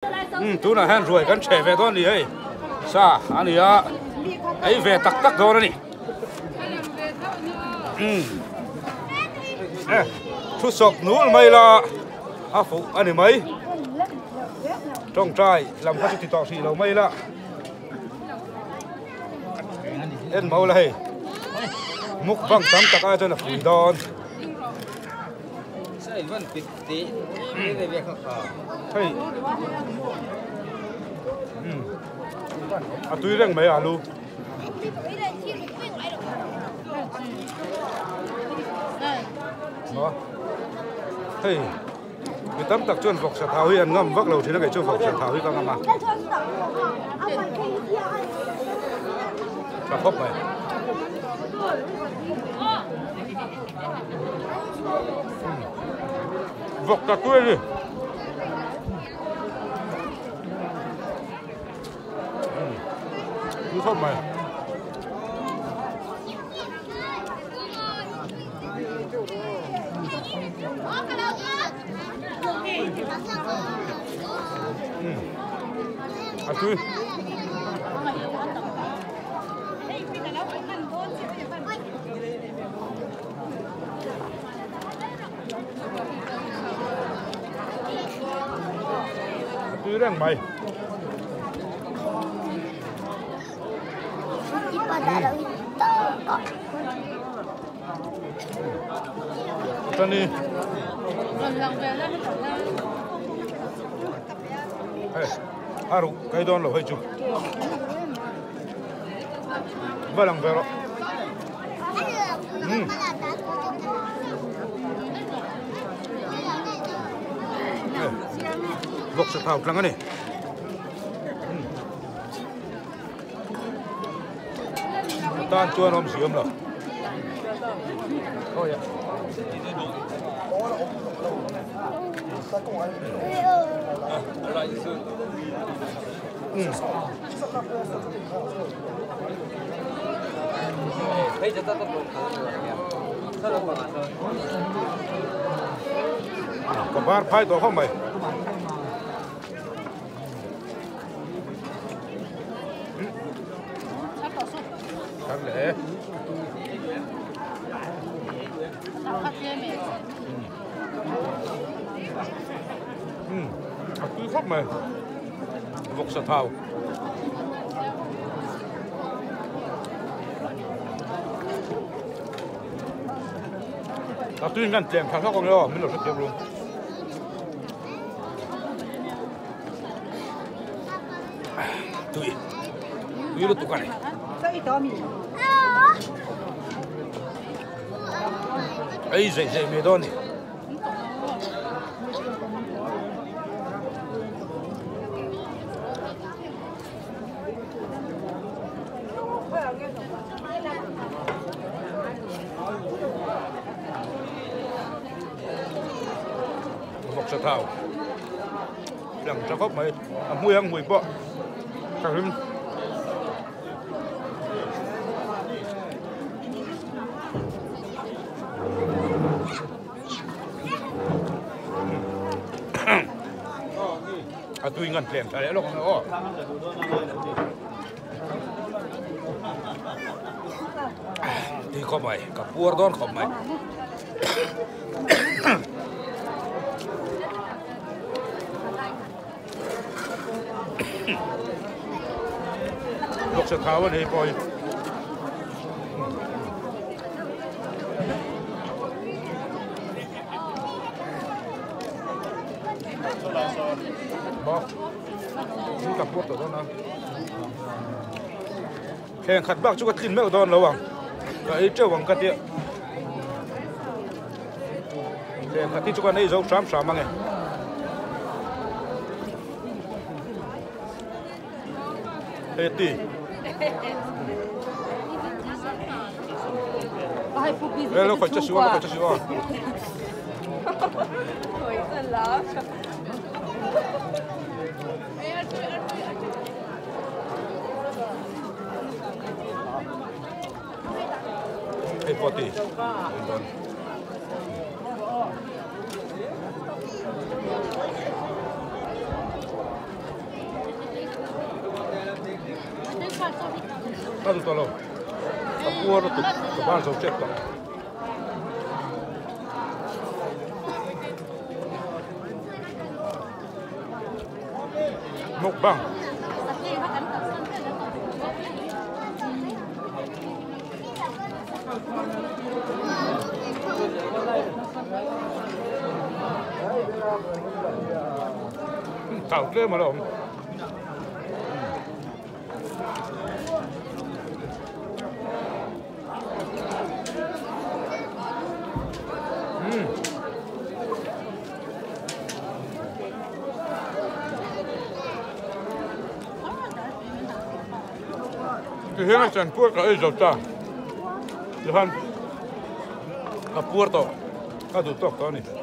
Umm tunah hian ruai kan chhe ve dawn a ni hei sa a ni a ei ve tak tak dawn a ni umm e thu sawp nul mai la a fuh a ni mai tawngtai lam kha chu ti tawh hrih lo mai la en mau la hei mukbang tam tak ai chuan a pui dawn. Hei a tui reng mai alu hei mi tam tak chuan vawksa thau hi an ngam vak lo thin a kei chu vawksa thau hi ka ngam a tha khawp mai. Vawk ta tui a ni. Tui khawp mai. A tui. A tui reng mai. Tani. Hey, aru kai don lo hei chu. Va lang ve rawh. Umm. Vawk sa thau tlang a ni. A tan chuan awm si awm lo. Umm. Ka bar phai tawh khawp mai. Thar leh. A tui khawp mai. Vawksa thau. A tui ngan tlem tha hlawk ang emaw min lo hrethiam rum. Tui. Tui lutuk a ni. Ei zei zei mai dawn ni. Vawksa thau lang tha khawp mai a hmui ang hmui pawh ka hlim. A tui ngan tlem tha leh lawk ang aw. Tui khawp mai, ka puar dawn khawp mai. Vawksa thau a ni pawh hi. Ka puar tawh dawn a. Thleng khat bak chu ka tlin meuh dawn lo ang. Ka ei teuh ang ka tia. Thleng khat hi chu kan ei zo hram hram ang e. Hei ti. Ê, nó khỏi chết xíu, nó khỏi chết xíu à. Hei pawh ti. Ka duh tawh lo. Ka puar lutuk ka ban zo tep tawh. Mukbang. Thau tlem a la awm. Ti hian a chanpuar ka ei zo ta. Tichuan ka puar tawh ka duh tawk tawh a ni.